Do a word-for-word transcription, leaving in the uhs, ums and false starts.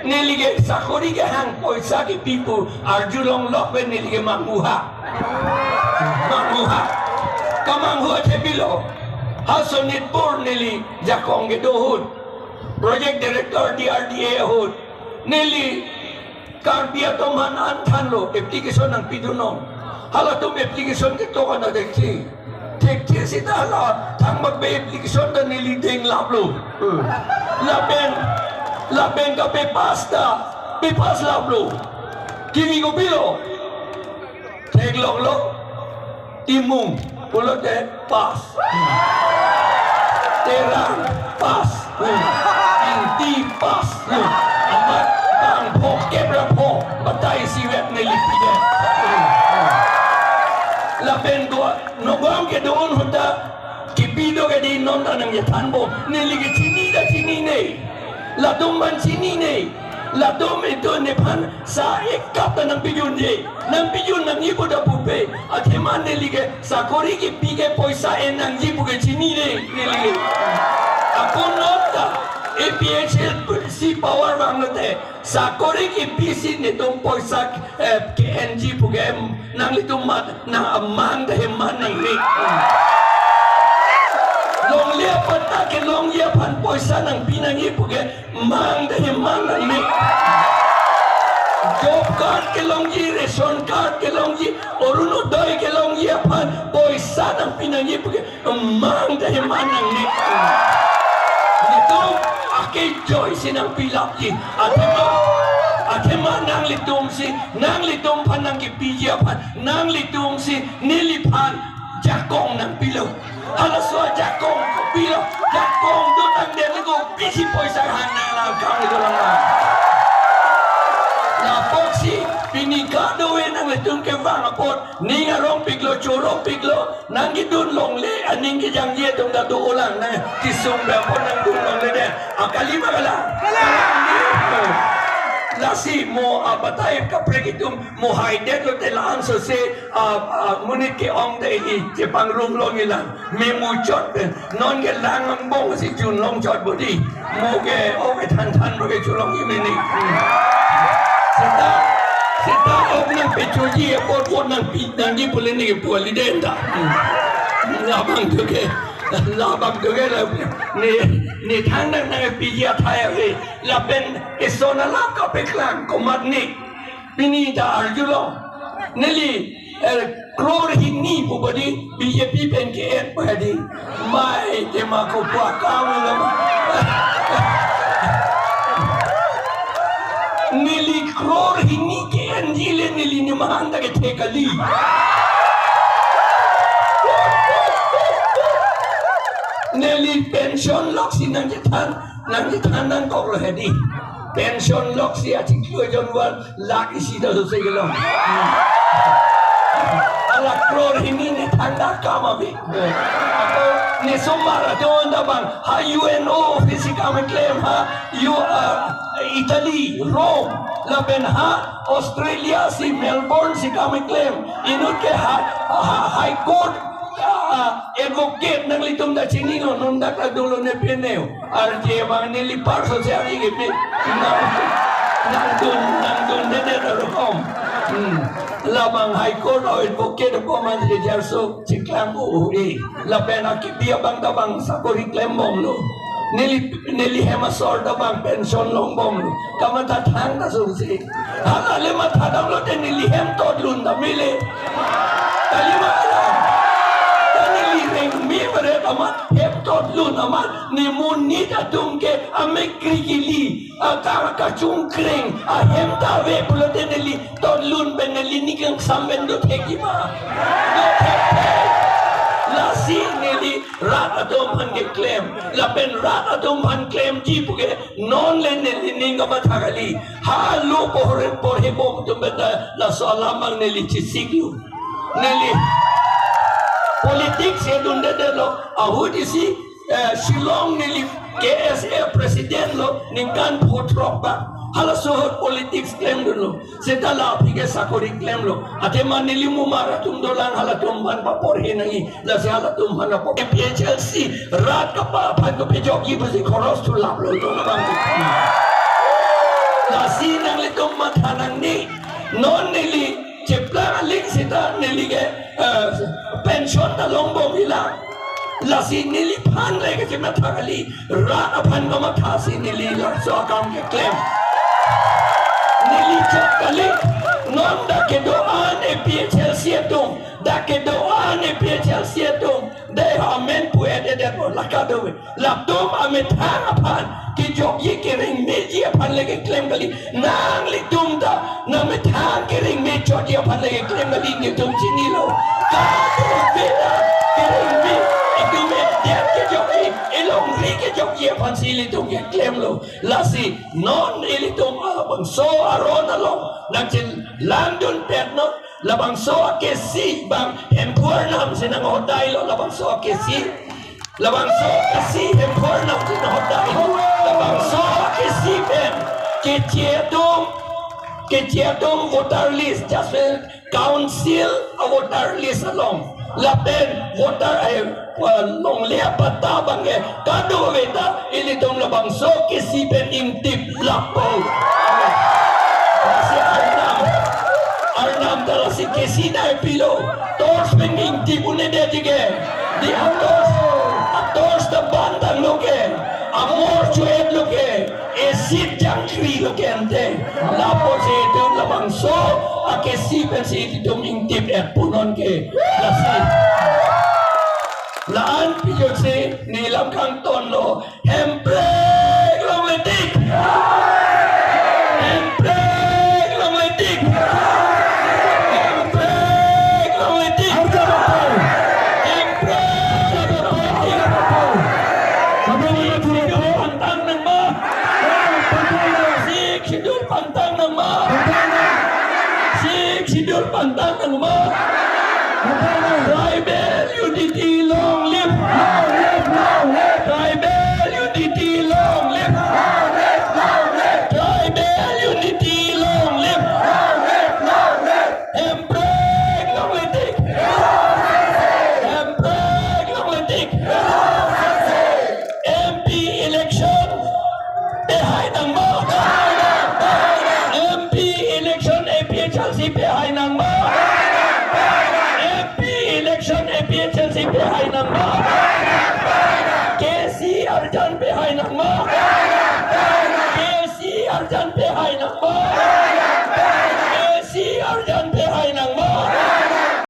Neli ke sakori kehang poisa kepi pu arjulong lok pen neli ke manghu ha. Manghu ha. Kamanghu athe pilo. Ha Sonitpur neli jakong kedo ahut. Project Director D R D A ahut. Neli Karbi atum aphan an thanlo application nangpidun non. Halatum application ketok an thekthe. Thekthe seta hala thangbak pen application ta neli deng laplo. Hmm. Lapen, lapen kape pass ta, pe pass laplo. Kimi kopilo. Theklonglo. Timung pulote pass. Terang pass. Ingti pass. Amat bang pho kep ra pho. Batai sivet neli pide. Lapen ko nogam kedo ahut ta kepi do ke di non ta nangkethan bom. Neli ke chini ta chinine. Latum aphan chinine. Latum itum nephan sa ek kap ta nangpidunde. Nangpidun nangji pu ta pupe. Athema neli ke sakori kepi ke poisa en nangji pu ke chinine. Neli ke. Ako non ta A P H L C power vanglote. Sakori kepi si netum poisa, eh, ke-enji pu ke nanglitum mat nang amang ta heman nangne. Longle apatta kelongji aphan poisa nangpi nangji pu ke mang ta heman nangne. Job card kelongji, ration card kelongji, Orunodoi kelongji aphan poisa nangpi nangji pu ke mang ta heman nangne. Netum akejoi si nangpilapji. Athema, athema nanglitum si, nanglitum aphan nangkepiji aphan, nanglitum si neliphan jakong nangpilo. Halaso ajakong kopilo. Jakong dotangdet le kopisi poisa hang nanglang kang itu lang. Lapusi pini kadokave nanglitum kevang apot ning arongpiklo, chorongpiklo, nangkedun longle aning kejangje atum ta do-olang nang kesung pen apot nangdun longle det. Akali ma kalang? Lasi mo abatai kaprek itum mo haidetlote la-an sose, ah, ah, monit ke-ong ta ili chepangrum longji lang. Me muchot pen. Non ke lang angbong si junlong chot bodi. Mo ke o ke than than mo ke chulongji mene. Hmm. Seta, seta ok nangpechoji apot apot nangpi nangji pule ne ke puali den ta. Hmm. Labang tu ke, labang tu ke la ne, ne thang nang nangpiji athai ave. Lapen eson alam kapeklang komatne. Pini ta arjulo. Neli, eh, crore hini pu bodi B J P pen ke-en pu hedi. Mai tema ko pu akam lo. Neli crore hini ke-enji le neli nimahang ta kethe kali. Neli pension lok si nangchethan, nangchethan nangkoklo hedi. Pension lok si achiklo jon wan lakh isi ta sose kelong. Hala crore hini ne thangta akam ave. Ako ne somar atum ta bang ha U N O office si kam keklem ha, U, uh, Italy, Rome, lapen ha Australia si Melbourne si kam keklem. Inut ke ha, ha, High Court, uh, advocate nanglitum ta chinilo, non dak ta dolo ne peneu. Arje abang neli parso si ari ke pi. Nang, nangdun, nangdundedet arukom. Hmm. Labang High Court advocate apot man si jarso chiklang u e. Lapen akibi abang ta bang sakori klembomlo. Neli, neli hem asor ta bang pension longbomlo. Kamatha thang ta sungsi. Hala le matha damlote neli hem totlun ta mele. Kali ma hala. Ta neli rengme beret amat hem totlun amat ne monit atum ke amek krikili, akang kachungkreng, ahem ta ave pulote neli totlun pen neli ning kangsam pen do thekji ma. Do thekthe. Lasi neli rat atum aphan keklem. Lapen rat atum aphan klemji pu ke non le neli ning kamatha kali. Halo porhe, porhebom atum pen ta laso alam abang neli chesiklo. Neli politics edundedetlo. Ahut isi, eh, Shillong neli K S A president lo ningkan pho throk ba. Halaso ahut politics klemdunlo. Seta la aphi ke sakori klemlo. Athema neli mumar atum dolang, halatum aphan paporhe nangji. Lasi halatum aphan paporhe. A P H L C rat kapa aphan kepajokji pusi khoros thu laplo. Dona bang. Non neli cheplang aling sita neli ke, eh, pension ta longbom ila. Lasi neliphan le kechematha kali, rat aphan kamathasi neli laso akam keklem. Neli chot kali, non dak kedo-an A P H L C atum, dak kedo-an A P H L C atum, dei ha amen pu-et-edet po, la kadokave. Latum amethang aphan kejokji, kereng meji aphan le keklem kali. Nanglitum ta nangmethang kereng me chotji aphan le keklem kali, netum chinilo. Kadokave ta kereng me, itum edet kejokji, elongri kejokji aphansi ilitum keklemlo. Lasi non ilitum labangso aron along nangchelangdunpetnon. Labangso akesi bang Hemphu Arnam si nanghodailo, labangso akesi. Labangso akesi Hemphu Arnam si nanghodailo. Labangso akesi pen keche atum, keche atum voter list, just council a voter list along, lapen voter, eh, longle apatta abang ke kadokave ta ilitum labangso akesi pen ingtip lapo. Lasi Arnam, Arnam ta lasi akesi nangpilo. Torch pen ingtip un-edetji ke. Dei atorch, atorch ta bantanglo ke, amor cho-etlo ke, acid jangkrilo ke ante. Lapusi itum labangso akesi pensi itum ingtip-et punon ke. Lasi la-an pijotsi nelam kangtonlo. Hemprek longletik. Hemprek longletik. Hemprek longletik. Hemprek longletik. Sixth Schedule pantang nangma. Sixth Schedule pantang nangma. Sixth Schedule pantang nangma. Tribal unity long live. Long live, long live. Tribal unity long live. Long live, long live. Tribal unity long live. Long live, long live. Hemprek longletik. Hemprek longletik. M P election pehai nangma. M P election A P H L C pehai nangma. M P election A P H L C pehai nangma. K C arjan pehai nangma. K C arjan pehai nangma.